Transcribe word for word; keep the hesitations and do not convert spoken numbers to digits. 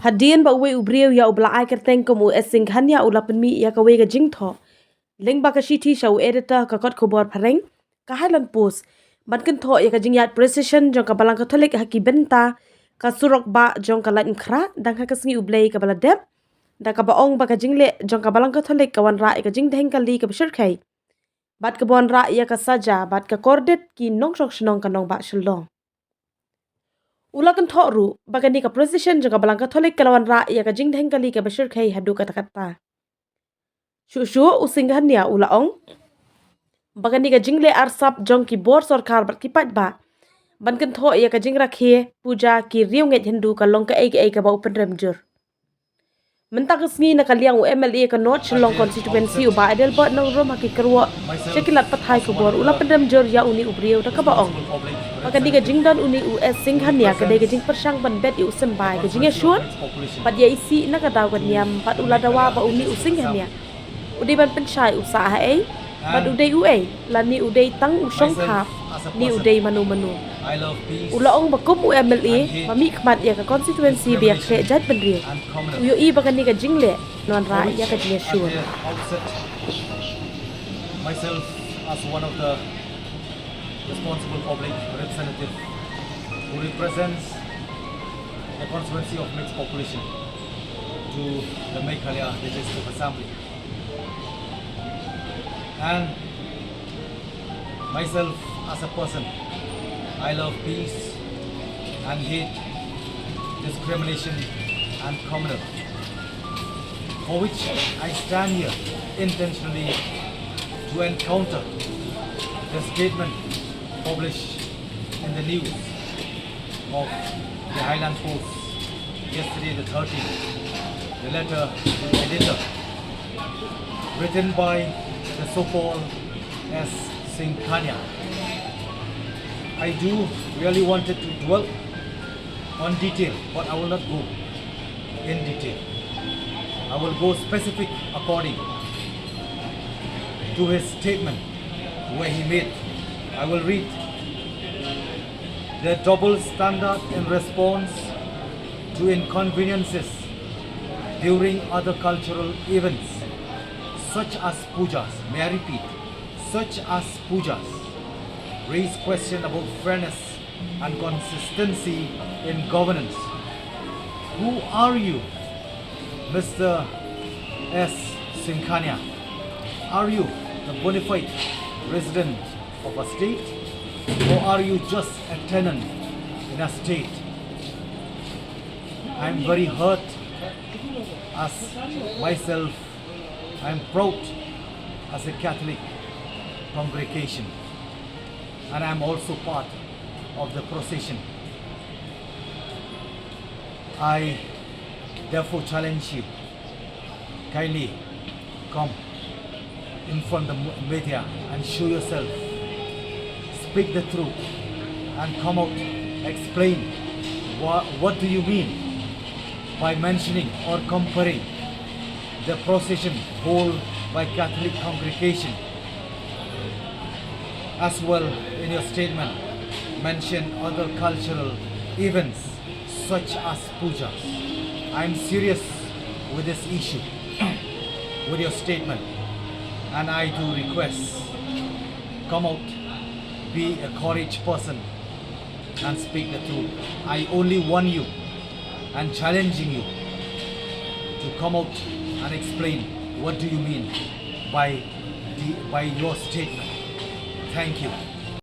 Hadien ba uwei u briew ïa uba la ai kyrteng kum u S Singhania u la pynmih ïa kawei ka jingthoh lyngba ka shithi sha u editor ka kot khubor phareng ka Highland Post ban kynthoh ïa ka jingïaid procession jong ka Balang Katholik ha ki bynta ka surok bah jong ka Laitumkhrah dang ha ka sngi U Blei kaba la dep, da kaba ong ba ka jingleh jong ka Balang Katholik ka wanrah ïa ka jingdheng kali kaba shyrkhei bad kaba wanrah ïa ka saja bad ka kordit ki nongshong shnong ka nongbah Shillong. U la kynthoh ruh ba kane ka procession jong ka Balang Katholik ka la wanrah ïa ka jingdheng kali kaba shyrkhei haduh katta katta. Shuh shuh u Singhania u la ong ba kane ka jingleh arsap jong ki bor sorkar bad ki paidbah ban kynthoh ïa ka jingrakhe puja ki riewngeit Hindu ka long kaei kaei kaba u pynrem jur. Mynta ka sngi na ka liang u M L A ka North Shillong Constituency u Bah Adelbert Nongrum ha ki kyrwoh sha ki lad pathai khubor u la pynrem jur ïa une u briew da kaba ong ba kane ka jingdon une u S Singhania ka dei ka jingpyrshang ban bet ïa u symbai ka jingïashun bad ïa isih na ka daw ka niam bad u la dawa ba une u Singhania u dei ban pynshai u sah ha ei bad u dei uei lane u dei tang u shongthap ne u dei mano mano. U la ong ba kum u M L A ba mihkhmat ïa ka constituency ba ïakhleh jaitbynriew u ïohi ba kane ka jingleh ka wanrah ïa ka jingïashun. Myself as one of the responsible public representative who represents the constituency of mixed population to the Meghalaya Legislative Assembly. And myself as a person, I love peace and hate discrimination and communal, for which I stand here intentionally to encounter the statement published in the news of the Highland Post yesterday, the thirteenth, the letter to the editor, written by the so-called S Singhania. I do really wanted to dwell on detail, but I will not go in detail. I will go specific according to his statement where he made. I will read. The double standard in response to inconveniences during other cultural events, such as pujas, may I repeat, such as pujas, raise question about fairness and consistency in governance. Who are you, Mister S Singhania? Are you the bona fide resident of a state, or are you just a tenant in a state? I'm very hurt as myself. I'm proud as a Catholic congregation, and I'm also part of the procession. I therefore challenge you, kindly come in front of the media and show yourself. Speak the truth and come out, explain what, what do you mean by mentioning or comparing the procession held by Catholic congregation. As well, in your statement, mention other cultural events such as pujas. I'm serious with this issue, with your statement, and I do request, come out, be a courage person, and speak the truth. I only warn you and challenging you to come out and explain what do you mean by the, by your statement. Thank you.